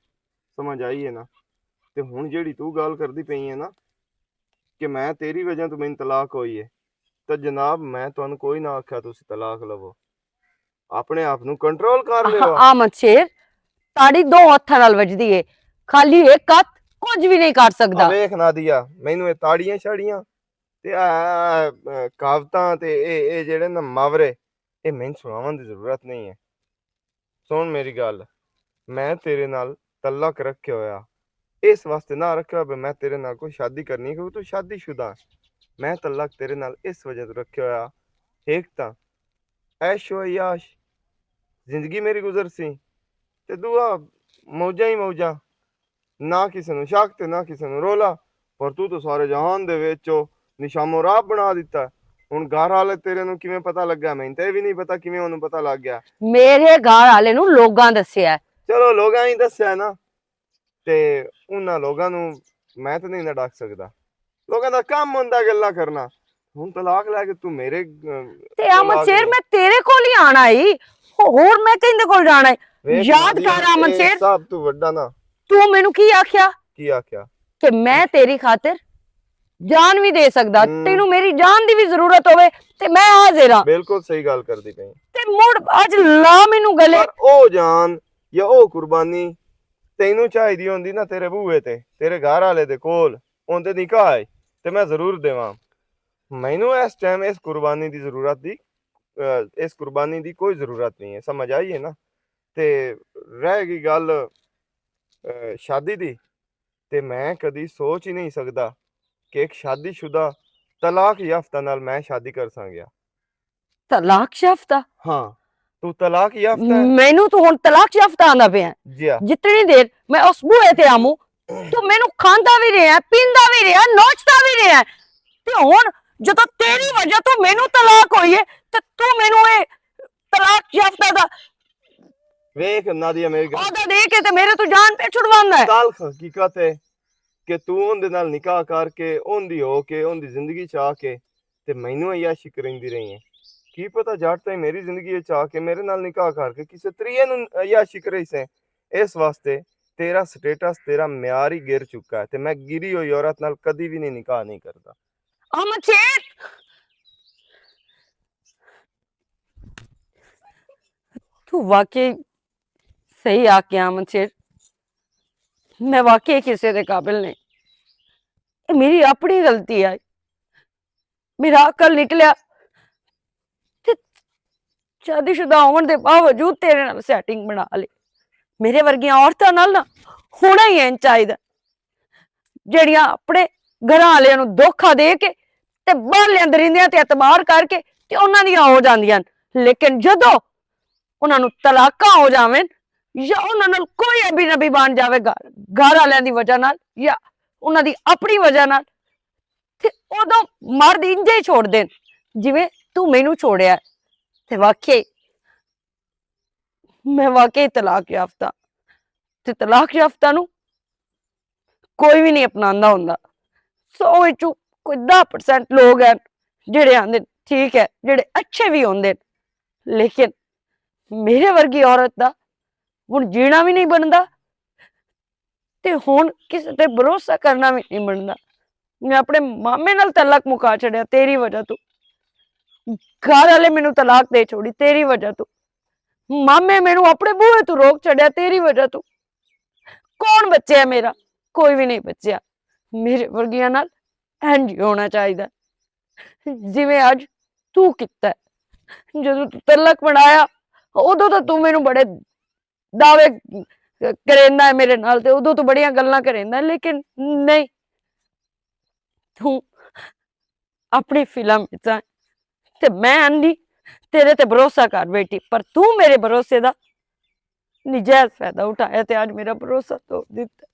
سمجھ آئی ہے نا؟ تے ہن جیڑی تو گل کردی پئی ہے نا کہ میں تیری وجہ تو مینوں طلاق ہوئی ہے، تے جناب میں تانوں کوئی نہ آکھیا تسی طلاق لوو، اپنے آپ نوں کنٹرول کر لیو۔ آ منشیر، تاڑی دو ہتھاں نال وجدی ہے، خالی ایک ہتھ کچھ بھی نہیں کر سکدا۔ ویکھ نادیا، مینوں اے تاڑیاں شاڑیاں تے آ، آ، آ، کہاوتاں تے اے، اے جڑے نا محاورے، اے مینوں سناون دی ضرورت نہیں ہے۔ سن میری گل، میں تیرے نال تعلق رکھیا ہویا، اس واسطے نہ رکھیا ہویا میں تیرے نال کوئی شادی کرنی، کیونکہ تو شادی شدہ ہے۔ میں تعلق تیرے نال اس وجہ تو رکھیا ہویا، ایک تاں عیش و عیاش زندگی میری گزر سی، تے دعا موجاں ہی موجاں، نہ کسے نوں شک تے نہ کسے نوں رولا۔ پر تو تو سارے جہان دے وچ او نشامو راہ بنا دتا۔ ہن گھر والے تیرے نوں کیویں پتہ لگا؟ میں تے وی نہیں پتہ کیویں انہوں پتہ لگ گیا۔ میرے گھر والے نوں لوگاں دسیا ہے۔ چلو، لوگاں ہی دسیا ہے نا، تے انہاں لوگاں نوں میں تے نہیں نہ ڈک سکدا۔ لوگاں دا کم ہوندا گلاں کرنا۔ ہن طلاق لے کے تو میرے، تے احمد شیر، میں تیرے کول ہی آنا ہی، ہور میں کہیں دے کول جانا ہے؟ یاد کر احمد شیر، سب تو وڈا نا۔ تو مینوں کی آکھیا؟ کی آکھیا؟ کہ میں تیری خاطر جان وی دے سکدا، تینوں میری جان دی وی ضرورت ہوے تے میں حاضر ہاں۔ بالکل صحیح گل کردی پئی۔ تے مڑ اج لا مینوں گلے۔ پر او جان یا او قربانی تینوں چاہیدی ہوندی نا تیرے بوئے تے، تیرے گھر والے دے کول، اون تے نکاح ہے، تے میں ضرور دیواں۔ مینوں اس ٹائم اس قربانی دی ضرورت دی، اے، اس قربانی دی کوئی ضرورت نہیں ہے، سمجھ آئی ہے نا؟ تے رہ گئی گل، اے، شادی دی، تے میں کدی سوچ ہی نہیں سکدا کہ ایک شادی شدہ طلاق یافتہ نال میں شادی کر سانگیا۔ طلاق یافتہ؟ ہاں، تو طلاق یافتہ ہے؟ مینوں تو ہن طلاق یافتہ آندا پیا ہے۔ جی ہاں۔ جتنی دیر میں اس بوئے تے آموں، تو مینوں کھاندا وی رہیا ہے، پیندا وی رہیا ہے، نوچدا وی رہیا ہے۔ تے ہن جدوں تیری وجہ تو مینوں طلاق ہوئی ہے، تے تو مینوں اے طلاق یافتہ دا ویکھ نادیا میری گل۔ عہدہ دے کے تے میرے تو جان پہ چھڑواندا ہے۔ تلخ حقیقت ہے کہ تو اون دے نال نکاح کر کے، اون دی ہو کے، اون دی زندگی چ آ کے، تے مینوں عیاشی کریندی رہی ہے۔ کی پتہ جٹ تائیں میری زندگی وچ آ کے، میرے نال نکاح کر کے، کسے تریے نوں عیاشی کرائی سے۔ اس واسطے تیرا سٹیٹس، تیرا معیار ہی گر چکا ہے، تے میں گری ہوئی عورت نال کدی بھی نہیں نکاح نہیں کردا۔ احمد شیر، تو واقعی صحیح آ کے احمد شیر، میں واقعی کسے دے قابل نہیں۔ اے میری اپنی غلطی آئی، میرا عقل نکلیا۔ تے شادی شدہ ہون دے باوجود تیرے نال سیٹنگ بنا لی۔ میرے ورگیاں عورتاں نال نہ ہونا ہی این چاہیدا، جڑیاں اپنے گھراں والے نوں دھوکا دے کے تے باہر لیندے تے اعتبار کر کے تے انہاں دیاں ہو جاندیاں۔ لیکن جدوں انہاں نوں طلاقاں ہو جاون یا انہاں نال کوئی ابی نبی بن جاوے گا، گھر والے دی وجہ نال یا انہاں دی اپنی وجہ نال، تے اودوں مرد انجے ہی چھوڑ دین جویں تو مینوں چھوڑیا۔ تے واقعی میں واقعی طلاق یافتہ، تے طلاق یافتہ نوں کوئی وی نہیں اپناندا ہوندا۔ سو وچوں کوئی دس پرسنٹ لوگ ہیں جڑے آندے ٹھیک ہے، جڑے اچھے وی ہوندے، لیکن میرے ورگی عورت دا ہن جینا وی نہیں بندا۔ تے ہن کسے تے بھروسہ کرنا وی نہیں بندا۔ میں اپنے مامے نال تعلق مکا چھڈیا تیری وجہ تو۔ گھر والے مینوں طلاق دے چھوڑی تیری وجہ تو۔ مامے مینوں اپنے بوہے تو روک چھڈیا تیری وجہ تو۔ کون بچیا میرا؟ کوئی وی نہیں بچیا۔ میرے ورگیاں نال اینج ہونا چاہیدا، جویں اج تو کیتا ہے۔ جدوں تو تعلق بنایا، ادوں تو تو مینوں بڑے دعوے کریندا ہے میرے نال، تے ادوں تو بڑیاں گلاں کریندا ہے، لیکن نہیں، تو اپنی فلم وچ آ۔ تے میں آندی، تیرے تے بھروسہ کر بیٹھی، پر تو میرے بھروسے دا نجائز فائدہ اٹھایا تے اج میرا بھروسہ توڑ دتا۔